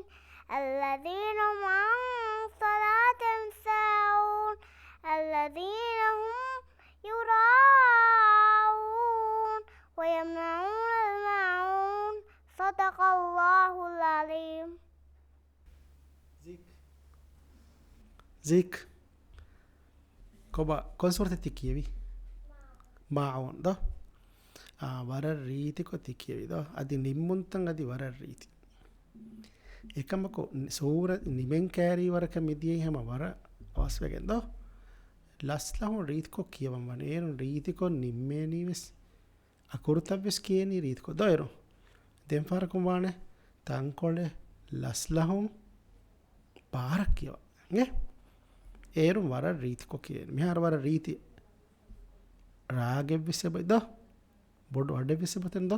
الذين هم عن صلاتهم ساهون الذين هم يراءون ويمنعون الماعون. صدق الله العظيم. ޒީކް. ޒީކް. ކޮބާ، ކޮން ސޫރަތެއް ތި ކިޔެވި؟ މާޢޫން ދޯ؟ އާ، ވަރަށް ރީތިކޮށް ތި ކިޔެވި ދޯ؟ އަދި ނިންމުންތައް އަދި ވަރަށް ރީތި. އެކަމަކު، ސޫރަ ނިމެން ކައިރީ ވަރަކަށް މިދިޔައީ ހަމަ ވަރަށް އަވަސްވެގެން ދޯ؟ ލަސްލަހުން ރީތިކޮށް ކިޔަވަން ވަނީ. އޭރުން ރީތިކޮށް ނިންމޭނީ ވެސް. އަކުރުތައް ވެސް ކިޔޭނީ ރީތިކޮށް ދޯ އޭރު؟ ދެން ފަހަރަކުން ވާނެ ތަންކޮޅެއް ލަސްލަހުން ބާރަށް ކިޔަވާ. އެ؟ އޭރުން ވަރަށް ރީތިކޮށް ކިޔޭނީ. މިހާރު ވަރަށް ރީތި ރާގެއް ވެސް އެބަ ދޯ؟ ބޮޑު އަޑެއް ވެސް އެބަތެން ދޯ؟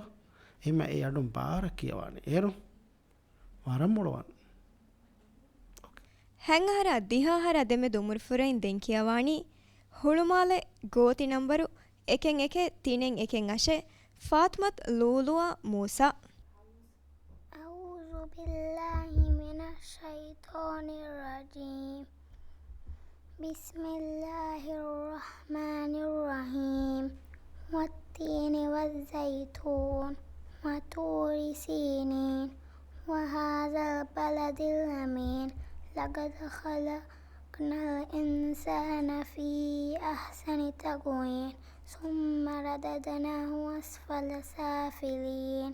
އެހެންމަ އެ އަޑުން ބާރަށް ކިޔަވާނެ. އޭރުން ވަރަށް މޮޅުވާން. ހަތް އަހަރާ ދިހަ އަހަރާ ދެމެދު އުމުރުފުރެއް ދެން ކިޔަވާނީ ހުޅުމާލެ ގޯތި ނަންބަރު އެކެއް އެކެއް ތިނެއް އެކެއް އަށެއް، ފާތުމަތު ލޫލުއާ މޫސާ. أعوذ بالله من الشيطان الرجيم. بسم الله الرحمن الرحيم. والتين والزيتون وطور سينين وهذا البلد الأمين. لقد خلقنا الإنسان في أحسن تقويم. ثم رددناه أسفل سافلين.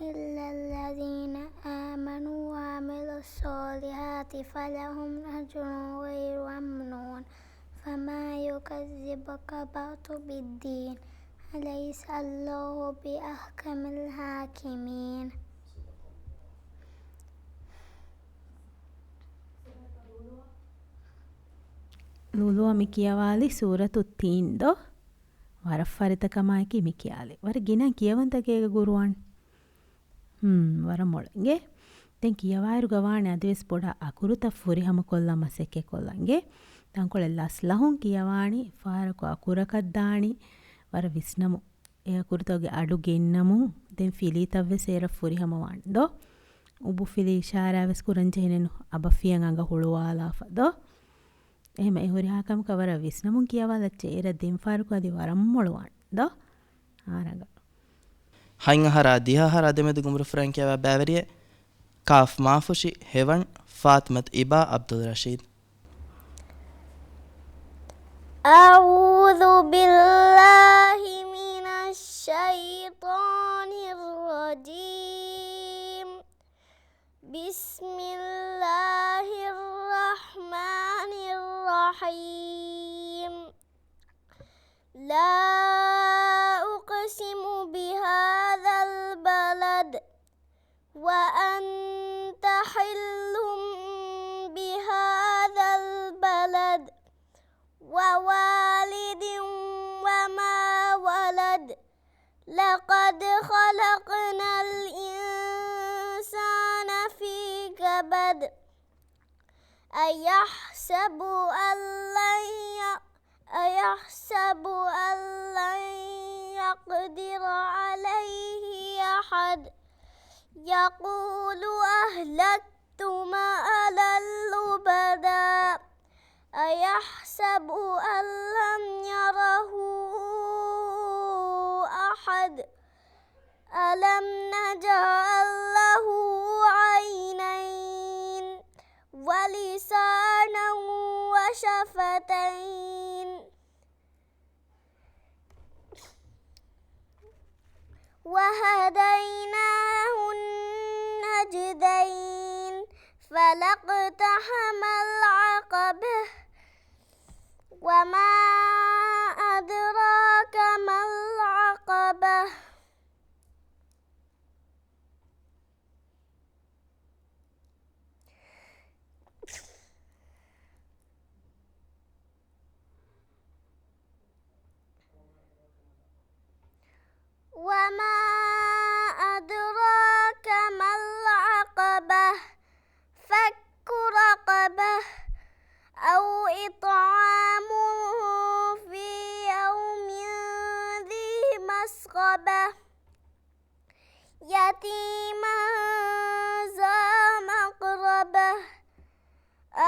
إلا الذين آمنوا وعملوا الصالحات فلهم أجر غير ممنون. فما يكذبك بعد بالدين. أليس الله بأحكم الحاكمين. ލޫލުއާ މި ކިޔަވާލި ސޫރަތު ތީން ދޯ؟ ވަރަށް ފަރިތަކަމާއެކީ މި ކިޔާލި. ވަރަށް ގިނަ ކިޔަވަންތަކޭގަ ގުރުއާން. ހުން، ވަރަށް މޮޅަށް އިނގޭ. ދެން ކިޔަވާއިރުގަ ވާނެ އަދިވެސް ބޮޑަށް އަކުރުތައް ފުރިހަމަކޮށްލާ މަސައްކަތްކޮށްލަން އިނގޭ. ތަންކޮޅެއް ލަސްލަހުން ކިޔަވާނީ، ފަހަރަކު އަކުރަކަށް ދާނީ، ވަރަށް ވިސްނަމުން. އެ އަކުރުތަކުގެ އަޑު ގެންނަމުން، ދެން ފިލީތައްވެސް އޭރަށް ފުރިހަމަވާނެ ދޯ؟ އުބުފިލި އިޝާރާވެސް ކުރަން ޖެހެނެނު، އަބަފިޔަން އަނގަ ހުޅުވާލާފަ ދޯ؟ އެހެމަ އެ ހުރިހާ ކަމަކަށް ވަރަށް ވިސްނަމުން ކިޔަވާލައްޗޭ. އޭރަށް ދެންފަހަރަކު އަދި ވަރަށް މޮޅުވާނެ ދޯ؟ އާ ރަނގަޅު. ހަތް އަހަރާ ދިހަ އަހަރާ ދެމެދު ގުމުރުފުރައިން ކިޔަވާ ބައިވެރިއެއް. ކާފް މާފުށި ހެވަން. ފާތިމަތު އިބާ ޢަބްދުލް ރަޝީދު. أعوذ بالله من الشيطان الرجيم. بسم الله الرحمن الرحيم. لا أقسم بهذا البلد وأنت حل بهذا البلد ووالد وما ولد. لقد خلقنا الإنسان في كبد. أيحسب أن لن ي-، أيحسب أن لن يقدر عليه أحد. يقول أهلكت مالا لبدا. أيحسب أن لم يره أحد. ألم نجعل له عينين ولسانا وشفتين. وهديناه النجدين. فلا اقتحم العقبة. وما أدراك ما العقبة. وما أدراك ما العقبة. فك رقبة. أو إطعام في يوم ذي مسغبة. يتيما ذا مقربة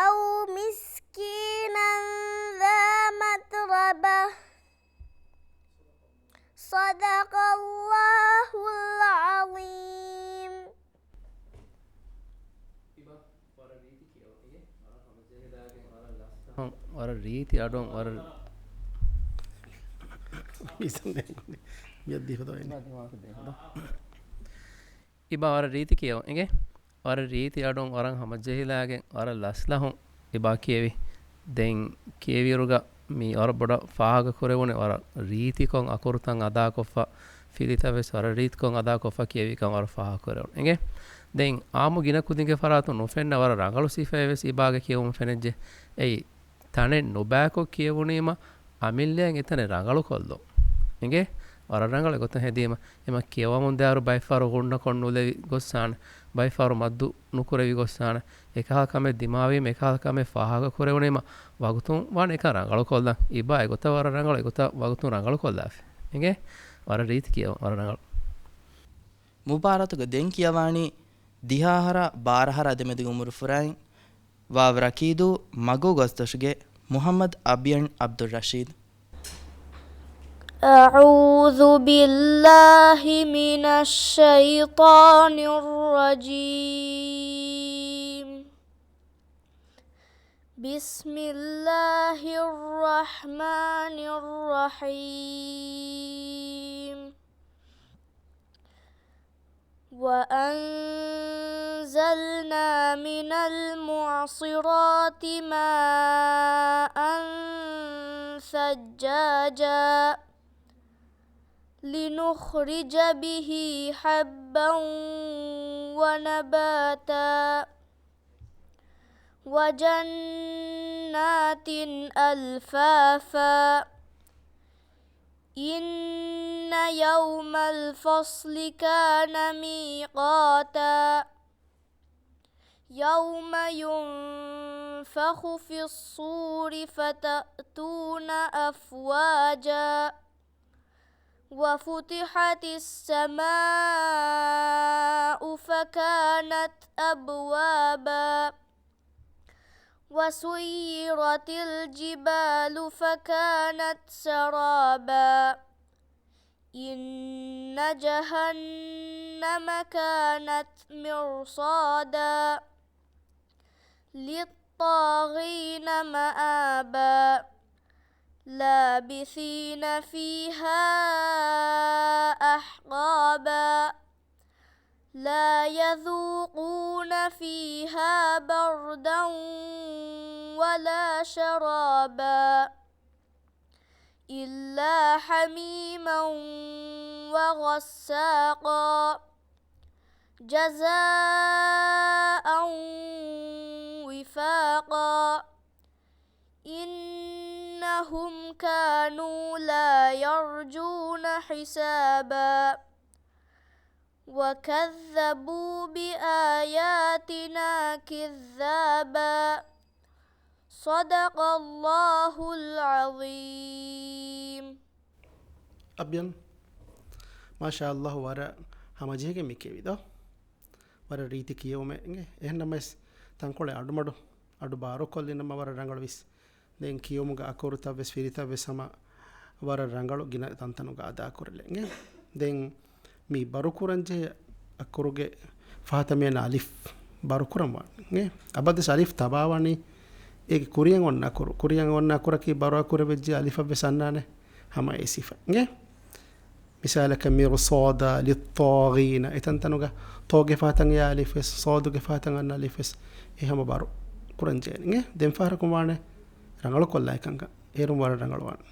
أو مسكينا ذا متربة. صدق الله العظيم. ވަރަށް ރީތި އަޑުން ވަރަށް މިޔަށް ދީފަ ދޯ އިން. އިބާ ވަރަށް ރީތި ކިޔެވުން އިނގޭ. ވަރަށް ރީތި އަޑުން ވަރަށް ހަމަޖެހިލާގެން ވަރަށް ލަސްލަހުން އިބާ ކިޔެވި. ދެން ކިޔެވިއިރުގަ މީ ވަރަށް ބޮޑަށް ފާހަގަކުރެވުނެ ވަރަށް ރީތިކޮށް އަކުރުތައް އަދާކޮށްފަ، ފިލިތައް ވެސް ވަރަށް ރީތިކޮށް އަދާކޮށްފަ ކިޔެވިކަން ވަރަށް ފާހަގަކުރެވުނު އިނގޭ. ދެން އާއްމު ގިނަ ކުދިންގެ ފަރާތުން ނުފެންނަ ވަރަށް ރަނގަޅު ސިފައެއް ވެސް އިބާގެ ކިޔެވުމުން ފެނެއްޖެ. އެއީ ތަނެއް ނުބައިކޮށް ކިޔެވުނީމަ އަމިއްލައަށް އެތަނެއް ރަނގަޅުކޮށްލުން. އިނގޭ؟ ވަރަށް ރަނގަޅު ގޮތަށް ހެދީމަ، އެމަ ކިޔަވަމުން ދާއިރު ބައެއްފަހަރު ހުންނަކޮށް ނުލެވި ގޮއްސާނެ، ބައެއްފަހަރު މައްދު ނުކުރެވި ގޮއްސާނެ، އެކަހަލަ ކަމެއް ދިމާވީމަ، އެކަހަލަ ކަމެއް ފާހަގަކުރެވުނީމަ، ވަގުތުން ވާނެ އެކަން ރަނގަޅުކޮށްލަން. އިބާ އެގޮތަށް ވަރަށް ރަނގަޅު، އެގޮތަށް ވަގުތުން ރަނގަޅުކޮށްލާފި. އިނގޭ؟ ވަރަށް ރީތި ކިޔަވަން، ވަރަށް ރަނގަޅު. މުބާރާތުގަ ދެން ކިޔަވާނީ ދިހަ އަހަރާ ބާރަ އަހަރާ ދެމެދުގެ އުމުރު ފުރާއިން. ވާވް ރަކީދޫ، މަގޫ ގޮސްދޮށުގެ މުޙައްމަދު އަބިޔަން ޢަބްދުއްރަޝީދު. أعوذ بالله من الشيطان الرجيم. بسم الله الرحمن الرحيم. وأنزلنا من المعصرات ماء ثجاجا لنخرج به حبا ونباتا وجنات ألفافا. إن يوم الفصل كان ميقاتا. يوم ينفخ في الصور فتأتون أفواجا. وفتحت السماء فكانت أبوابا. وسيرت الجبال فكانت سرابا. إن جهنم كانت مرصادا. للطاغين مآبا. لابثين فيها أحقابا. لا يذوقون فيها بردا ولا شرابا. إلا حميما وغساقا. جزاء وفاقا. إنهم كانوا لا يرجون حسابا. وكذبوا بآياتنا كذابا. صدق الله العظيم. އަބިޔަން، މާޝާﷲ، ވަރަށް ހަމަޖެހިގެން މި ކިޔެވި ދޯ. ވަރަށް ރީތި ކިޔެވުމެއް އިނގޭ. އެހެންނަމަވެސް ތަންކޮޅެއް އަޑުމަޑު، އަޑު ބާރުކޮށްލިނަމަ ވަރަށް ރަނގަޅުވިސް. ދެން ކިޔުމުގެ އަކުރުތައް ވެސް ފިރިތައް ވެސް ހަމަ ވަރަށް ރަނގަޅު ގިނަ ތަންތަނުގަ އަދާކުރެލޭ. އިނގޭ. ދެން މި ބަރުކުރަންޖެހޭ އަކުރުގެ ފަހަތަށް މިއަންނަ އަލިފް ބަރުކުރަން ވާނެ. އިނގޭ. އަބަދުވެސް އަލިފް ތަބާވާނީ އޭގެ ކުރިއަށް އޮންނަ އަކުރު. ކުރިއަށް އޮންނަ އަކުރަކީ ބަރު އަކުރެއް ވެއްޖެ އަލިފަށް ވެސް އަންނާނެ ހަމަ އެ ސިފަ. އިނގޭ. މިސާލަކަށް މިރުޞާދާ ލިއްޠާޣީނަ، އެތަންތަނުގަ ޠާގެ ފަހަތަށް އެ އަލިފް ވެސް، ޞާދުގެ ފަހަތަށް އަންނަ އަލިފް ވެސް، އެ ހަމަ ބަރު ކުރަން ޖެހޭނެ. ދެން ފަހަރަކުން ވާނެ ރަނގަޅުކޮށްލާ އެކަންކަން. އޭރުން ވަރަށް ރަނގަޅުވާނެ.